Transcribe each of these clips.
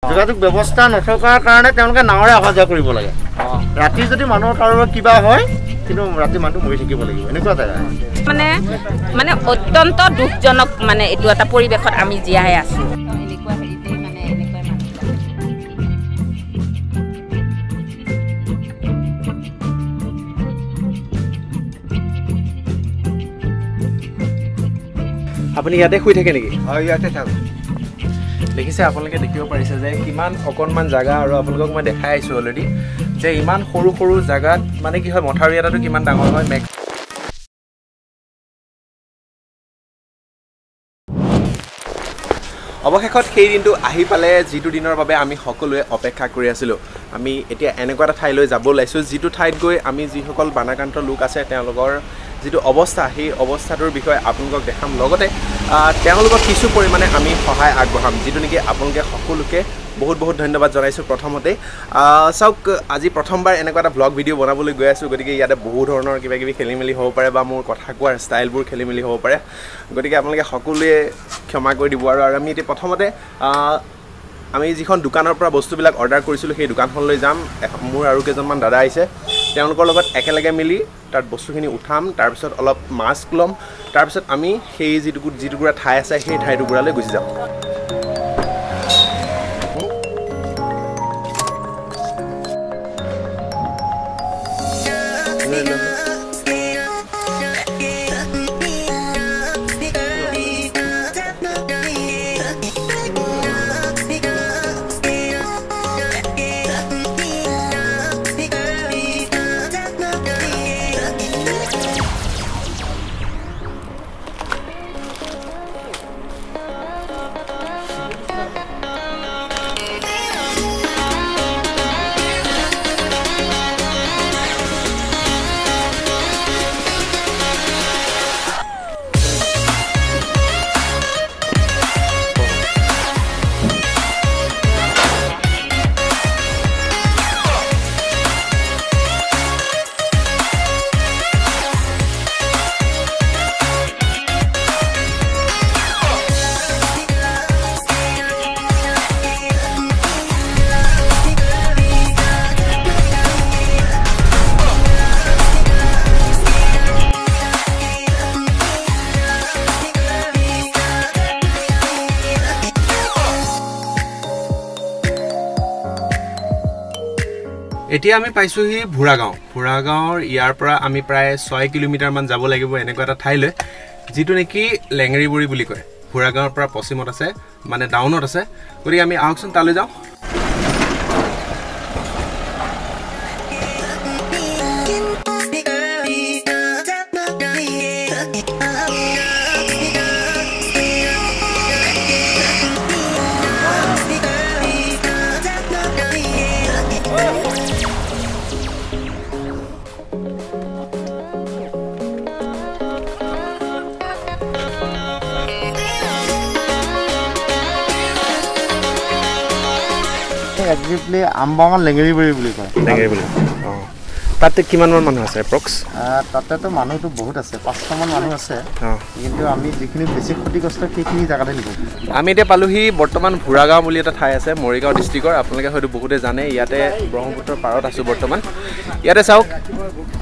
যোগাযোগ ব্যৱস্থা নথকাৰ কাৰণে তেওঁলোকে নাৱৰে অহা যোৱা কৰিব লাগে। ৰাতি যদি মানুহৰ কাৰোবাৰ কিবা হয়, কিন্তু ৰাতি মানুহটো মৰি থাকিব লাগিব, এনেকুৱা জেগা। মানে মানে অত্যন্ত দুখজনক, মানে এইটো এটা পৰিৱেশত আমি জীয়াই আছোঁ। এনেকুৱা হেৰিতেই মানে এনেকুৱা মানুহ। আপুনি ইয়াতে শুই থাকে নেকি? হয়, ইয়াতে থাকোঁ। দেখিছে, আপোনালোকে দেখিব পাৰিছে যে কিমান অকণমান জেগা, আৰু আপোনালোকক মই দেখাই আহিছোঁ অলৰেডি যে ইমান সৰু সৰু জেগাত মানে কি হয়, মথাউৰি এটাটো কিমান ডাঙৰ হয় মেক্স। অৱশেষত সেই দিনটো আহি পালে যিটো দিনৰ বাবে আমি সকলোৱে অপেক্ষা কৰি আছিলোঁ। আমি এতিয়া এনেকুৱা এটা ঠাইলৈ যাব ওলাইছোঁ যিটো ঠাইত গৈ আমি যিসকল বানাক্ৰান্ত লোক আছে তেওঁলোকৰ যিটো অৱস্থা, সেই অৱস্থাটোৰ বিষয়ে আপোনালোকক দেখাম, লগতে তেওঁলোকক কিছু পৰিমাণে আমি সহায় আগবঢ়াম, যিটো নেকি আপোনালোকে সকলোকে বহুত বহুত ধন্যবাদ জনাইছোঁ। প্ৰথমতে চাওক, আজি প্ৰথমবাৰ এনেকুৱা এটা ব্লগ ভিডিঅ' বনাবলৈ গৈ আছোঁ, গতিকে ইয়াতে বহু ধৰণৰ কিবা কিবি খেলি মেলি হ'ব পাৰে বা মোৰ কথা কোৱাৰ ষ্টাইলবোৰ খেলি মেলি হ'ব পাৰে, গতিকে আপোনালোকে সকলোৱে ক্ষমা কৰি দিব। আৰু আমি এতিয়া প্ৰথমতে আমি যিখন দোকানৰ পৰা বস্তুবিলাক অৰ্ডাৰ কৰিছিলোঁ সেই দোকানখনলৈ যাম। মোৰ আৰু কেইজনমান দাদা আহিছে, তেওঁলোকৰ লগত একেলগে মিলি তাত বস্তুখিনি উঠাম, তাৰপিছত অলপ মাস্ক ল'ম, তাৰপিছত আমি সেই যিটুকুৰা ঠাই আছে সেই ঠাইটুকুৰালৈ গুচি যাম। এতিয়া আমি পাইছোঁহি ভূৰাগাঁও। ভূৰাগাঁৱৰ ইয়াৰ পৰা আমি প্ৰায় 6 কিলোমিটাৰমান যাব লাগিব এনেকুৱা এটা ঠাইলৈ যিটো নেকি লেঙেৰিবুৰি বুলি কয়। ভূৰাগাঁৱৰ পৰা পশ্চিমত আছে, মানে ডাউনত আছে। গতিকে আমি আহকচোন তালৈ যাওঁ। একজেক্টলি আমবাগান লেঙেৰিবুৰি বুলি কয়। লেঙেৰিবুৰি, অঁ। তাতে কিমানমান মানুহ আছে এপ্ৰক্স? তাতেতো মানুহটো বহুত আছে, 500মান মানুহ আছে। কিন্তু আমি যিখিনি বেছি ক্ষতিগ্ৰস্ত সেইখিনি জেগাতে নিব। আমি এতিয়া পালোহি বৰ্তমান ভূৰাগাঁও বুলি এটা ঠাই আছে মৰিগাঁও ডিষ্ট্ৰিক্টৰ, আপোনালোকে হয়তো বহুতে জানে। ইয়াতে ব্ৰহ্মপুত্ৰৰ পাৰত আছোঁ বৰ্তমান। ইয়াতে চাওক,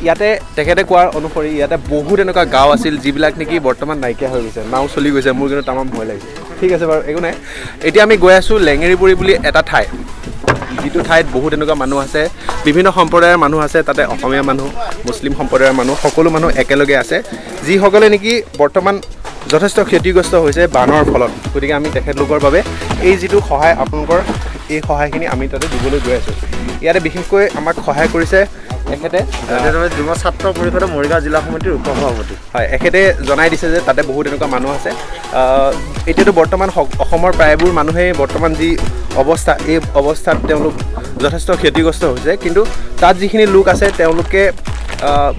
ইয়াতে তেখেতে কোৱাৰ অনুসৰি ইয়াতে বহুত এনেকুৱা গাঁও আছিল যিবিলাক নেকি বৰ্তমান নাইকিয়া হৈ গৈছে, নাও চলি গৈছে। মোৰ কিন্তু তামাম ভয় লাগিছে। ঠিক আছে বাৰু, একো নাই। এতিয়া আমি গৈ আছোঁ লেঙেৰিবুৰি বুলি এটা ঠাই, যিটো ঠাইত বহুত এনেকুৱা মানুহ আছে, বিভিন্ন সম্প্ৰদায়ৰ মানুহ আছে তাতে, অসমীয়া মানুহ, মুছলিম সম্প্ৰদায়ৰ মানুহ, সকলো মানুহ একেলগে আছে, যিসকলে নেকি বৰ্তমান যথেষ্ট ক্ষতিগ্ৰস্ত হৈছে বানৰ ফলত। গতিকে আমি তেখেতলোকৰ বাবে এই যিটো সহায়, আপোনালোকৰ এই সহায়খিনি আমি তাতে দিবলৈ গৈ আছোঁ। ইয়াতে বিশেষকৈ আমাক সহায় কৰিছে এখেতে, যুৱ ছাত্ৰ পৰিষদৰ মৰিগাঁও জিলা সমিতিৰ উপ সভাপতি। হয়, এখেতে জনাই দিছে যে তাতে বহুত এনেকুৱা মানুহ আছে। এতিয়াতো বৰ্তমান অসমৰ প্ৰায়বোৰ মানুহেই বৰ্তমান যি অৱস্থা, এই অৱস্থাত তেওঁলোক যথেষ্ট ক্ষতিগ্ৰস্ত হৈছে। কিন্তু তাত যিখিনি লোক আছে তেওঁলোকে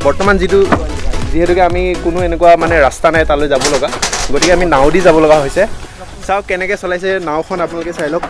বৰ্তমান যিহেতুকে আমি কোনো এনেকুৱা মানে ৰাস্তা নাই তালৈ যাব লগা, গতিকে আমি নাও দি যাব লগা হৈছে। চাওক কেনেকৈ চলাইছে নাওখন, আপোনালোকে চাই লওক।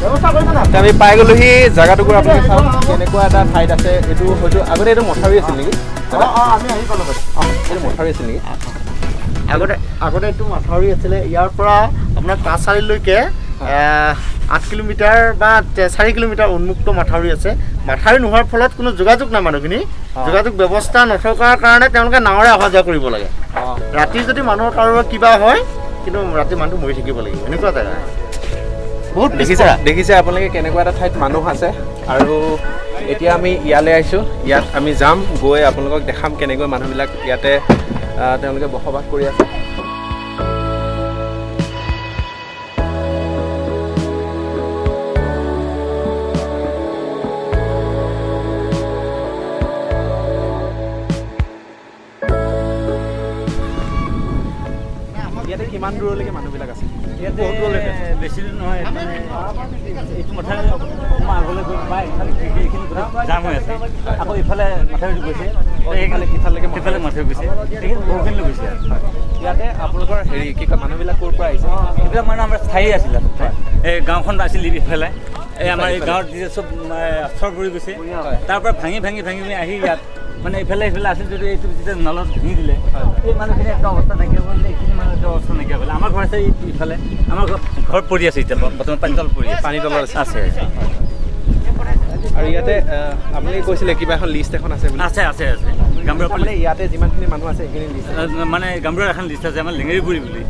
আমি পাই গ'লোহি জেগাটুকুৰ। আপুনি চাওক কেনেকুৱা এটা ঠাইত আছে। এইটো হয়তো আগতে এইটো মথাউৰি আছিল নেকি? এইটো মথাউৰি আছিল নেকি আগতে? আগতে এইটো মথাউৰি আছিলে। ইয়াৰ পৰা আপোনাৰ পাঁচআলিলৈকে 8 কিলোমিটাৰ বা 4 কিলোমিটাৰ উন্মুক্ত মথাউৰি আছে। মথাউৰি নোহোৱাৰ ফলত কোনো যোগাযোগ নাই, মানুহখিনি যোগাযোগ ব্যৱস্থা নথকাৰ কাৰণে তেওঁলোকে নাৱৰে অহা যোৱা কৰিব লাগে। ৰাতি যদি মানুহৰ কাৰোবাৰ কিবা হয়, কিন্তু ৰাতি মানুহটো মৰি থাকিব লাগিব, এনেকুৱা জেগা। বহুত দেখিছে আপোনালোকে কেনেকুৱা এটা ঠাইত মানুহ আছে। আৰু এতিয়া আমি ইয়ালৈ আহিছোঁ, ইয়াত আমি যাম, গৈ আপোনালোকক দেখাম কেনেকৈ মানুহবিলাক ইয়াতে তেওঁলোকে বসবাস কৰি আছে। ইয়াতে কিমান দূৰলৈকে মানুহবিলাক আছে? ইয়াতে বেছি দূৰ নহয়, মানে এইটো মথাউৰি অকণমান আগলৈ গৈ পাই এইখিনি গোটেই জাম হৈ আছে। আকৌ ইফালে মথাউৰিটো গৈছে, ইফালে মথাউৰি গৈছে, এইখিনি বহুখিনিলৈ গৈছে। ইয়াতে আপোনালোকৰ হেৰি কি কয়, মানুহবিলাক ক'ৰ পৰা আহিছে? এইবিলাক মানুহ আমাৰ স্থায়ী আছিলে। এই গাঁওখন আছিল ইফালে, এই আমাৰ এই গাঁৱত যেতিয়া চব চৰ পৰি গৈছে, তাৰ পৰা ভাঙি ভাঙি ভাঙি ভাঙি আহি ইয়াত মানে ইফালে ইফালে আছিল। যদি এইটো যেতিয়া নলত ভাঙি দিলে, এই মানুহখিনি একদম অৱস্থা নাইকিয়া হ'ল। এইখিনি মানুহ একদম অৱস্থা নাইকিয়া হ'ল। আমাৰ ঘৰ আছে ইফালে, আমাৰ ঘৰ পৰি আছে এতিয়া বৰ্তমান পানী তল পৰি আছে, পানী তলত আছে। আৰু ইয়াতে আপুনি কৈছিলে কিবা এখন লিষ্ট এখন আছে বুলি? আছে আছে আছে। গামবুঢ়া মানে ইয়াতে যিমানখিনি মানুহ আছে সেইখিনি লিষ্ট, মানে গামবুঢ়াৰ এখন লিষ্ট আছে, আমাৰ লেঙেৰীবুৰি বুলি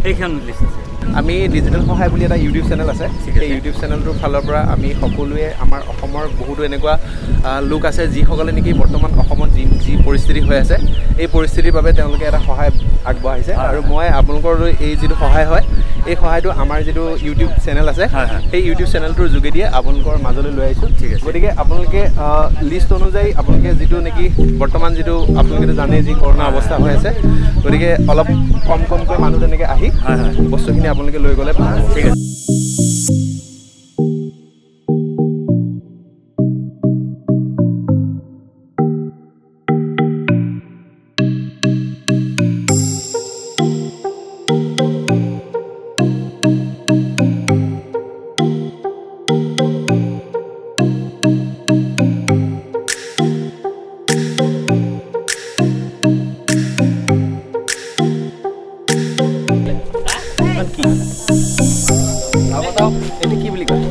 সেইখন লিষ্ট আছে। আমি ডিজিটেল সহায় বুলি এটা ইউটিউব চেনেল আছে, সেই ইউটিউব চেনেলটোৰ ফালৰ পৰা আমি সকলোৱে আমাৰ অসমৰ বহুতো এনেকুৱা লোক আছে যিসকলে নেকি বৰ্তমান অসমত যি যি পৰিস্থিতি হৈ আছে, এই পৰিস্থিতিৰ বাবে তেওঁলোকে এটা সহায় আগবঢ়াইছে। আৰু মই আপোনালোকৰ এই যিটো সহায় হয়, এই সহায়টো আমাৰ যিটো ইউটিউব চেনেল আছে, সেই ইউটিউব চেনেলটোৰ যোগেদিয়ে আপোনালোকৰ মাজলৈ লৈ আহিছোঁ। গতিকে আপোনালোকে লিষ্ট অনুযায়ী আপোনালোকে যিটো নেকি বৰ্তমান যিটো আপোনালোকেতো জানেই যি কৰোণা অৱস্থা হৈ আছে, গতিকে অলপ কম কমকৈ মানুহ তেনেকৈ আহি বস্তুখিনি আপোনালোকে লৈ গ'লে ভাল। ঠিক আছে। এইটো কি বুলি কয়?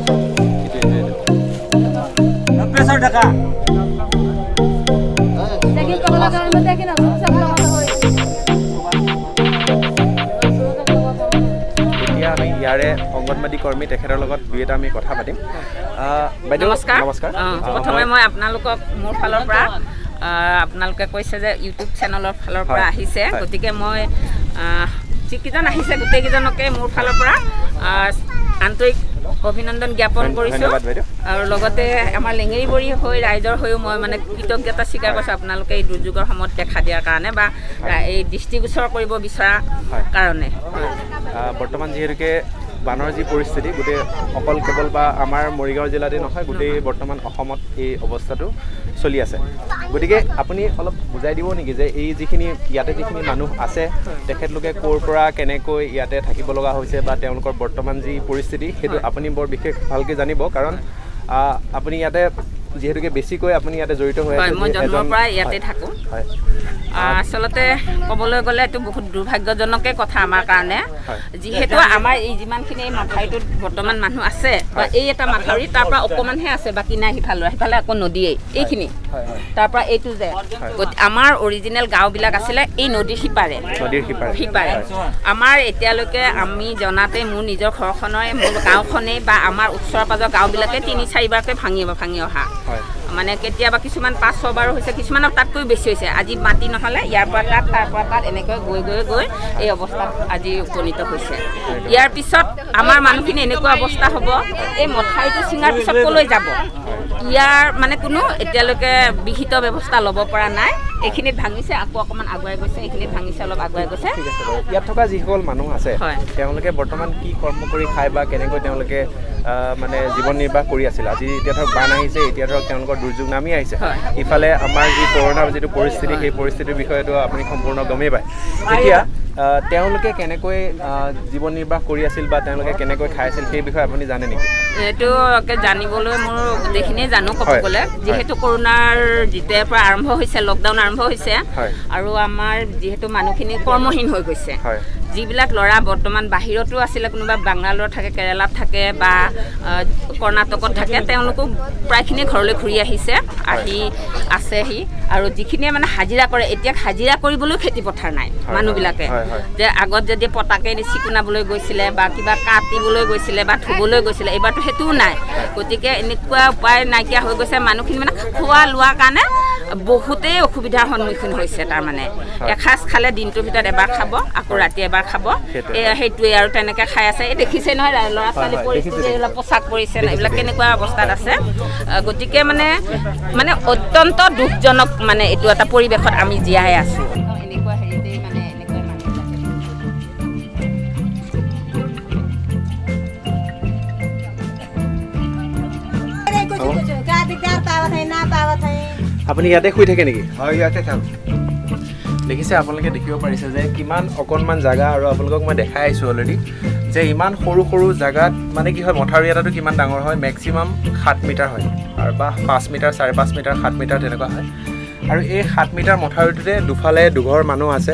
এতিয়া আমি ইয়াৰে অংগনবাদী কৰ্মী তেখেতৰ লগত দুই এটা আমি কথা পাতিম। বাইদেউ নমস্কাৰ। নমস্কাৰ। প্ৰথমে মই আপোনালোকক মোৰ ফালৰ পৰা, আপোনালোকে কৈছে যে ইউটিউব চেনেলৰ ফালৰ পৰা আহিছে, গতিকে মই যিকেইজন আহিছে গোটেইকেইজনকে মোৰ ফালৰ পৰা আন্তৰিক অভিনন্দন জ্ঞাপন কৰিছোঁ। আৰু লগতে আমাৰ লেঙেৰীবৰী হৈ ৰাইজৰ হৈও মই মানে কৃতজ্ঞতা স্বীকাৰ কৰিছোঁ আপোনালোকে এই দুৰ্যোগৰ সময়ত দেখা দিয়াৰ কাৰণে বা এই দৃষ্টিগোচৰ কৰিব বিচৰা কাৰণে। বৰ্তমান যিহেতুকে বানৰ যি পৰিস্থিতি গোটেই অকল কেৱল বা আমাৰ মৰিগাঁও জিলাতে নহয়, গোটেই বৰ্তমান অসমত এই অৱস্থাটো চলি আছে। গতিকে আপুনি অলপ বুজাই দিব নেকি যে এই যিখিনি ইয়াতে যিখিনি মানুহ আছে তেখেতলোকে ক'ৰ পৰা কেনেকৈ ইয়াতে থাকিব লগা হৈছে বা তেওঁলোকৰ বৰ্তমান যি পৰিস্থিতি সেইটো আপুনি বৰ বিশেষ ভালকৈ জানিব, কাৰণ আপুনি ইয়াতে যিহেতুকে বেছিকৈ আপুনি ইয়াতে জড়িত হৈ আছে। মই জন্মৰ পৰাই ইয়াতে থাকোঁ। আচলতে ক'বলৈ গ'লে এইটো বহুত দুৰ্ভাগ্যজনকে কথা আমাৰ কাৰণে, যিহেতু আমাৰ এই যিমানখিনি এই মাথাউৰিটোত বৰ্তমান মানুহ আছে বা এই এটা মাথাউৰি তাৰ পৰা অকণমানহে আছে, বাকী নাই। সিফালে সিফালে আকৌ নদীয়েই এইখিনি, তাৰ পৰা এইটো যে আমাৰ অৰিজিনেল গাঁওবিলাক আছিলে এই নদীৰ সিপাৰে, সিপাৰে আমাৰ এতিয়ালৈকে আমি জনাতে মোৰ নিজৰ ঘৰখনৰে মোৰ গাঁওখনেই বা আমাৰ ওচৰ পাঁজৰ গাঁওবিলাকে 3-4 বাৰকৈ ভাঙি অহা, মানে কেতিয়াবা কিছুমান 5-6 বাৰো হৈছে, কিছুমানৰ তাতকৈ বেছি হৈছে। আজি মাটি নহ'লে ইয়াৰ পৰা তাত, তাৰ পৰা তাত, এনেকৈ গৈ গৈ গৈ এই অৱস্থাত আজি উপনীত হৈছে। ইয়াৰ পিছত আমাৰ মানুহখিনি এনেকুৱা অৱস্থা হ'ব, এই মথাউৰিটো ছিঙাৰ পিছত ক'লৈ যাব ইয়াৰ মানে কোনো এতিয়ালৈকে বিহিত ব্যৱস্থা ল'ব পৰা নাই। এইখিনিত ভাঙিছে, আকৌ অকণমান আগুৱাই গৈছে, এইখিনিত ভাঙিছে, অলপ আগুৱাই গৈছে। ইয়াত থকা যিসকল মানুহ আছে তেওঁলোকে বৰ্তমান কি কৰ্ম কৰি খায় বা কেনেকৈ তেওঁলোকে মানে জীৱন নিৰ্বাহ কৰি আছিল? আজি এতিয়া ধৰক বান আহিছে, এতিয়া ধৰক তেওঁলোকৰ দুৰ্যোগ নামি আহিছে, ইফালে আমাৰ যি কৰোণাৰ যিটো পৰিস্থিতি, সেই পৰিস্থিতিৰ বিষয়েতো আপুনি সম্পূৰ্ণ গমেই পায়। এতিয়া তেওঁলোকে কেনেকৈ জীৱন নিৰ্বাহ কৰি আছিল বা তেওঁলোকে কেনেকৈ খাই আছিল সেই বিষয়ে আপুনি জানে নেকি? এইটো জানিবলৈ মোৰ গোটেইখিনিয়ে জানো ক'ব গ'লে, যিহেতু কৰোণাৰ যেতিয়াৰ পৰা আৰম্ভ হৈছে, লকডাউন আৰম্ভ হৈছে আৰু আমাৰ যিহেতু মানুহখিনি কৰ্মহীন হৈ গৈছে, যিবিলাক ল'ৰা বৰ্তমান বাহিৰতো আছিলে, কোনোবা বাংগালোৰত থাকে, কেৰেলাত থাকে বা কৰ্ণাটকত থাকে, তেওঁলোকো প্ৰায়খিনি ঘৰলৈ ঘূৰি আহিছে, আহি আছেহি। আৰু যিখিনিয়ে মানে হাজিৰা কৰে, এতিয়া হাজিৰা কৰিবলৈও খেতি পথাৰ নাই মানুহবিলাকে, যে আগত যদি পতাকে চিকুণাবলৈ গৈছিলে বা কিবা কাটিবলৈ গৈছিলে বা ধুবলৈ গৈছিলে, এইবাৰতো সেইটোও নাই। গতিকে এনেকুৱা উপায় নাইকিয়া হৈ গৈছে, মানুহখিনি মানে খোৱা লোৱাৰ কাৰণে বহুতেই অসুবিধাৰ সন্মুখীন হৈছে। তাৰমানে এসাঁজ খালে দিনটোৰ ভিতৰত এবাৰ খাব, আকৌ ৰাতি এবাৰ খাব, সেইটোৱে আৰু তেনেকৈ খাই আছে। এই দেখিছে নহয় ল'ৰা ছোৱালী পৰিস্থিতি, এইবিলাক পোচাক পৰিছে, এইবিলাক কেনেকুৱা অৱস্থাত আছে। গতিকে মানে মানে অত্যন্ত দুখজনক মানে এইটো এটা পৰিৱেশত আমি জীয়াই আছোঁ। এনেকুৱা হেৰিতেই মানে এনেকুৱা আপুনি ইয়াতে শুই থাকে নেকি? হয়, ইয়াতে থাকোঁ। দেখিছে আপোনালোকে দেখিব পাৰিছে যে কিমান অকণমান জাগা, আৰু আপোনালোকক মই দেখাই আহিছোঁ অলৰেডি যে ইমান সৰু সৰু জাগাত মানে কি হয়, মথাউৰি এটাটো কিমান ডাঙৰ হয়, মেক্সিমাম 7 মিটাৰ হয় আৰু বা 5 মিটাৰ, 5.5 মিটাৰ, 7 মিটাৰ তেনেকুৱা হয়। আৰু এই 7 মিটাৰ মথাউৰিটোতে দুফালে দুঘৰ মানুহ আছে।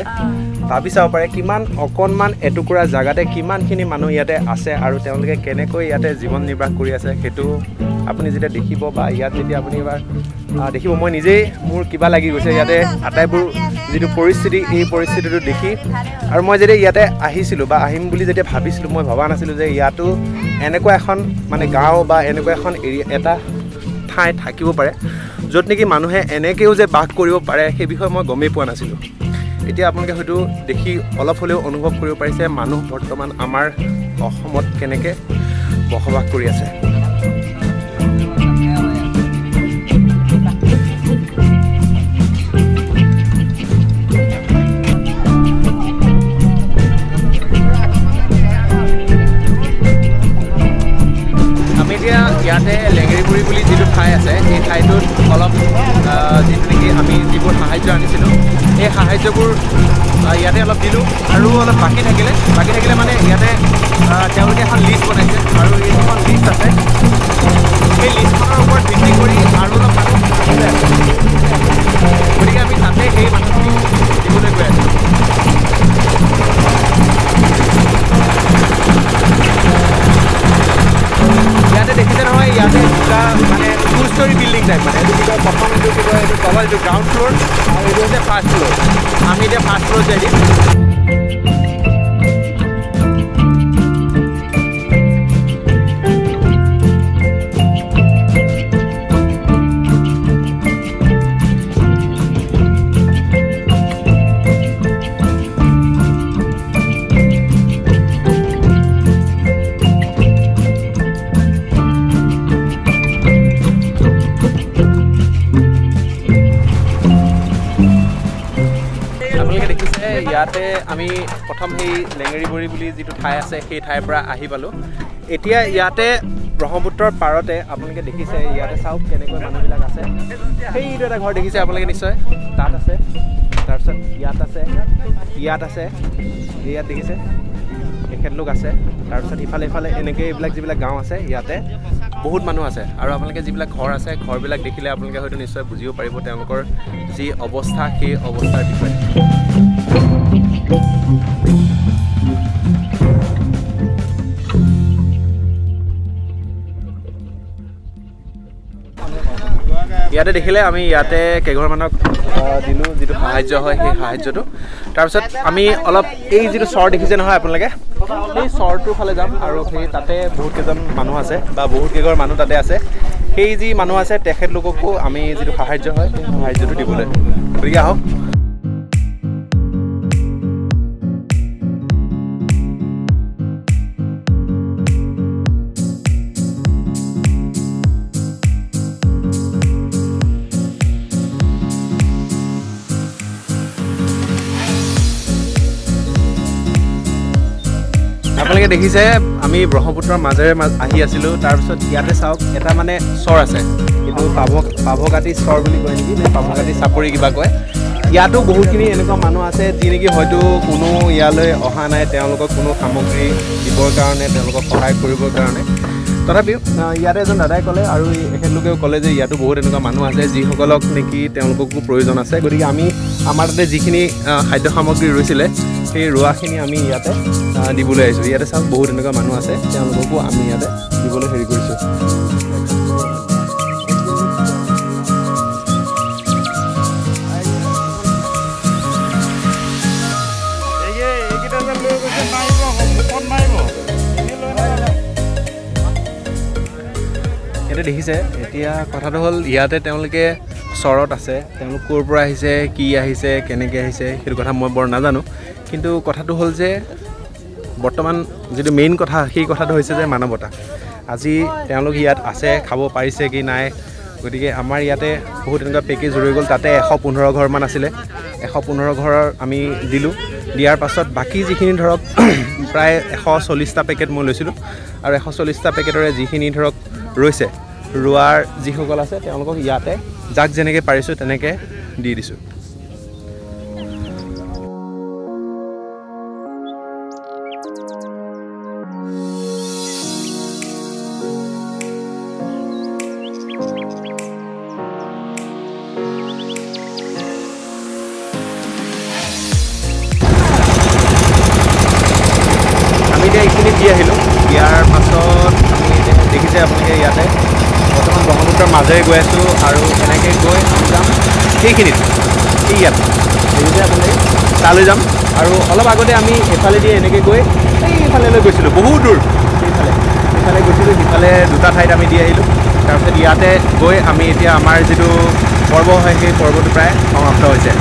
ভাবি চাব পাৰে কিমান অকণমান এটুকুৰা জাগাতে কিমানখিনি মানুহ ইয়াতে আছে আৰু তেওঁলোকে কেনেকৈ ইয়াতে জীৱন নিৰ্বাহ কৰি আছে, সেইটো আপুনি যেতিয়া দেখিব বা ইয়াত যেতিয়া আপুনি এবাৰ দেখিব, মই নিজেই মোৰ কিবা লাগি গৈছে ইয়াতে আটাইবোৰ যিটো পৰিস্থিতি, এই পৰিস্থিতিটো দেখি। আৰু মই যেতিয়া ইয়াতে আহিছিলোঁ বা আহিম বুলি যেতিয়া ভাবিছিলোঁ, মই ভবা নাছিলোঁ যে ইয়াতো এনেকুৱা এখন মানে গাঁও বা এনেকুৱা এখন এৰিয়া এটা ঠাই থাকিব পাৰে য'ত নেকি মানুহে এনেকৈও যে বাস কৰিব পাৰে, সেই বিষয়ে মই গমেই পোৱা নাছিলোঁ। এতিয়া আপোনালোকে হয়তো দেখি অলপ হ'লেও অনুভৱ কৰিব পাৰিছে মানুহ বৰ্তমান আমাৰ অসমত কেনেকৈ বসবাস কৰি আছে। আমি এতিয়া ইয়াতে লেঙেৰীপুৰি বুলি যিটো ঠাই আছে, সেই ঠাইটোত অলপ যিটো নেকি আমি যিবোৰ সাহাৰ্য আনিছিলোঁ, সেই সাহাৰ্যবোৰ ইয়াতে অলপ দিলোঁ আৰু অলপ বাকী থাকিলে মানে ইয়াতে তেওঁলোকে এখন লিষ্ট বনাইছে আৰু এই যিখন লিষ্ট আছে সেই লিষ্টখনৰ ওপৰত ভিত্তি কৰি আৰু অলপ মানুহ আছে, গতিকে আমি তাতে সেই মানুহখিনি দিবলৈ গৈ আছোঁ। ইয়াতে দেখিছে নহয়, ইয়াতে দুটা মানে 2 ষ্টৰী বিল্ডিং টাইপ, মানে এইটো কি কয়, প্ৰথম এইটো কি কয়, এইটো তলৰ এইটো গ্ৰাউণ্ড ফ্ল'ৰ আৰু এইটো হৈছে ফাৰ্ষ্ট ফ্ল'ৰ। আমি এতিয়া ফাৰ্ষ্ট ফ্ল'ৰ যাই দিম। ইয়াতে আমি প্ৰথম সেই লেঙেৰীবৰী বুলি যিটো ঠাই আছে সেই ঠাইৰ পৰা আহি পালোঁ। এতিয়া ইয়াতে ব্ৰহ্মপুত্ৰৰ পাৰতে আপোনালোকে দেখিছে, ইয়াতে চাওক কেনেকৈ মানুহবিলাক আছে। সেইটো এটা ঘৰ দেখিছে আপোনালোকে নিশ্চয়, তাত আছে, তাৰপিছত ইয়াত আছে, ইয়াত আছে, ইয়াত দেখিছে তেখেতলোক আছে। তাৰপিছত ইফালে ইফালে এনেকৈ এইবিলাক যিবিলাক গাঁও আছে ইয়াতে বহুত মানুহ আছে। আৰু আপোনালোকে যিবিলাক ঘৰ আছে, ঘৰবিলাক দেখিলে আপোনালোকে হয়তো নিশ্চয় বুজিব পাৰিব তেওঁলোকৰ যি অৱস্থা, সেই অৱস্থাৰ বিষয়ে। ইয়াতে দেখিলে আমি ইয়াতে কেইঘৰমানক দিলোঁ যিটো সাহাৰ্য হয় সেই সাহাৰ্যটো। তাৰপিছত আমি অলপ এই যিটো চৰ দেখিছে নহয় আপোনালোকে, সেই চৰটোৰ ফালে যাম আৰু সেই তাতে বহুত কেইজন মানুহ আছে বা বহুত কেইঘৰ মানুহ তাতে আছে। সেই যি মানুহ আছে তেখেতলোককো আমি যিটো সাহাৰ্য হয় সেই সাহাৰ্যটো দিবলৈ, গতিকে আহক। আপোনালোকে দেখিছে আমি ব্ৰহ্মপুত্ৰৰ মাজেৰে আহি আছিলোঁ। তাৰপিছত ইয়াতে চাওক এটা মানে চৰ আছে, এইটো পাভকাটি চৰ বুলি কয় নেকি, নে পাভকাটি চাপৰি কিবা কয়। ইয়াতো বহুতখিনি এনেকুৱা মানুহ আছে যি নেকি হয়তো কোনো ইয়ালৈ অহা নাই তেওঁলোকক কোনো সামগ্ৰী দিবৰ কাৰণে, তেওঁলোকক সহায় কৰিবৰ কাৰণে। তথাপিও ইয়াতে এজন দাদাই ক'লে আৰু এখেতলোকেও ক'লে যে ইয়াতো বহুত এনেকুৱা মানুহ আছে যিসকলক নেকি তেওঁলোককো প্ৰয়োজন আছে। গতিকে আমি আমাৰ তাতে যিখিনি খাদ্য সামগ্ৰী ৰৈছিলে সেই ৰোৱাখিনি আমি ইয়াতে দিবলৈ আহিছোঁ। ইয়াতে চাওক বহুত এনেকুৱা মানুহ আছে, তেওঁলোককো আমি ইয়াতে দিবলৈ হেৰি কৰিছোঁ। ইয়াতে দেখিছে, এতিয়া কথাটো হ'ল ইয়াতে তেওঁলোকে চৰত আছে, তেওঁলোক ক'ৰ পৰা আহিছে, কি আহিছে, কেনেকৈ আহিছে সেইটো কথা মই বৰ নাজানো। কিন্তু কথাটো হ'ল যে বৰ্তমান যিটো মেইন কথা, সেই কথাটো হৈছে যে মানৱতা। আজি তেওঁলোক ইয়াত আছে, খাব পাৰিছে কি নাই। গতিকে আমাৰ ইয়াতে বহুত এনেকুৱা পেকেজ ৰৈ গ'ল, তাতে 115 ঘৰমান আছিলে, 115 ঘৰৰ আমি দিলোঁ। দিয়াৰ পাছত বাকী যিখিনি ধৰক প্ৰায় 140টা পেকেট মই লৈছিলোঁ, আৰু 140টা পেকেটৰে যিখিনি ধৰক ৰৈছে, ৰোৱাৰ যিসকল আছে তেওঁলোকক ইয়াতে যাক যেনেকৈ পাৰিছোঁ তেনেকৈ দি দিছোঁ। আমি এতিয়া এইখিনি দি আহিলোঁ। দিয়াৰ পাছত আমি এতিয়া দেখিছে আপোনালোকে ইয়াতে বৰ্তমান ব্ৰহ্মপুত্ৰৰ মাজেৰে গৈ আছোঁ, আৰু এনেকৈ গৈ আমি যাম সেইখিনিত, এই ইয়াত দেখিছে আপোনালোকে, তালৈ যাম। আৰু অলপ আগতে আমি এইফালেদি এনেকৈ গৈ এইফালেলৈ গৈছিলোঁ, বহুত দূৰ সেইফালে গৈছিলোঁ, সিফালে দুটা ঠাইত আমি দি আহিলোঁ। তাৰপিছত ইয়াতে গৈ আমি এতিয়া আমাৰ যিটো পৰ্ব হয় সেই পৰ্বটো প্ৰায় সমাপ্ত হৈছে।